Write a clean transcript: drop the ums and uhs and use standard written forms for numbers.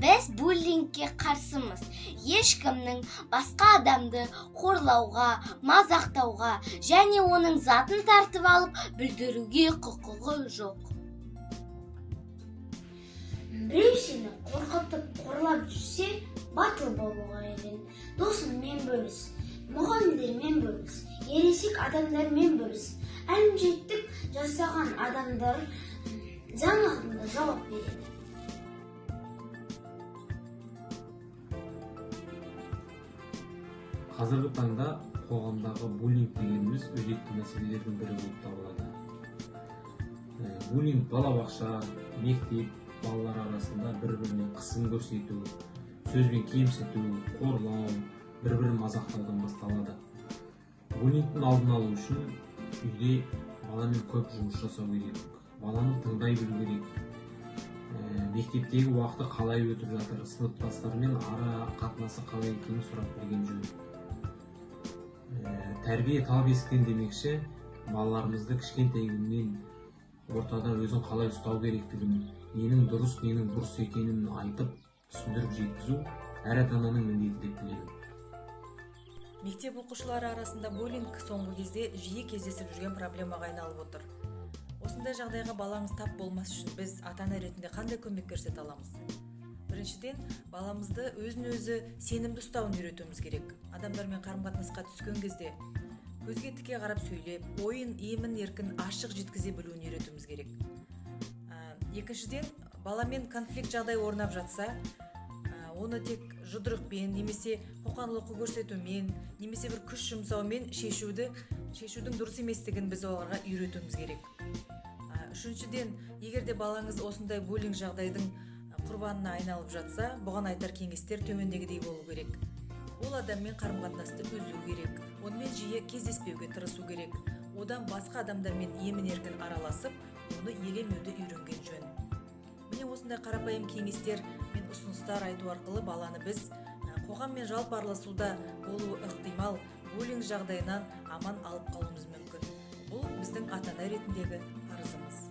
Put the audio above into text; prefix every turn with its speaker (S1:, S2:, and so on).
S1: Біз буллингке қарсымыз. Ешкімнің басқа адамды қорлауға, мазақтауға және оның затын тартып алып бүлдіруге құқығы жоқ.
S2: Біреу сені қорқытып, қорлап жүрсе, батыл болуға үйрен. Досыңмен бөліс, мұғалімдермен бөліс, ересек адамдармен бөліс. Әлімжеттік жасаған адамдар заң алдында жауап береді.
S3: Қазіргі таңда қоғамдағы буллинг дегеніміз өзекті мәселелердің бірі болып табылады. Буллинг балабақша, мектеп балалар арасында бір-біріне қысым көрсету, сөзбен кемсіту, қорлау, бір-бірін мазақтаудан басталады. Буллингтің алдын алу үшін үйде баламен көп жұмыс жасау керек, баланы тыңдай білу керек. Мектептегі уақыты қалай өтіп жатыр, сыныптастарымен ара қатынасы қалай екенін сұрап білген жөн. Тәрбие талап есіктен демекші, балаларымызды кішкентай күннен ортада өзін қалай ұстау керектігін, ненің дұрыс, ненің бұрыс екенін айтып, түсіндіріп жеткізу әр ата-ананың міндеті деп білемін.
S4: Мектеп оқушылары арасында буллинг соңғы кезде жиі кездесіп жүрген проблемаға айналып отыр. Осындай жағдайға балаңыз тап болмас үшін біз ата-ана ретінде қандай көмек көрсете аламыз? Біріншіден, баламызды өзін-өзі сенімді ұстауын үйретуіміз керек. Адамдармен қарым-қатынасқа түскен кезде көзге тіке қарап сөйлеп, ойын емін еркін ашық жеткізе білуін үйретуіміз керек. Екіншіден, баламен конфликт жағдай орнап жатса, оны тек жұдырықпен немесе қоқан-лоққы көрсетумен, немесе бір күш жұмсаумен шешудің дұрыс еместігін біз оларға үйретуіміз керек. Үшіншіден, егер де балаңыз осындай буллинг жағдайдың құрбанына айналып жатса, бұған айтар кеңестер төмендегідей болу керек. Ол адаммен қарым-қатынасты үзу керек, онымен жиі кездеспеуге тырысу керек, одан басқа адамдармен емін-еркін араласып, оны елемеуді үйренген жөн. Міне осындай қарапайым кеңестер мен ұсыныстар айту арқылы баланы біз қоғаммен жалпы араласуда болуы ықтимал буллинг жағдайынан аман алып қалуымыз мүмкін. Бұл біздің ата-ана ретіндегі парызымыз.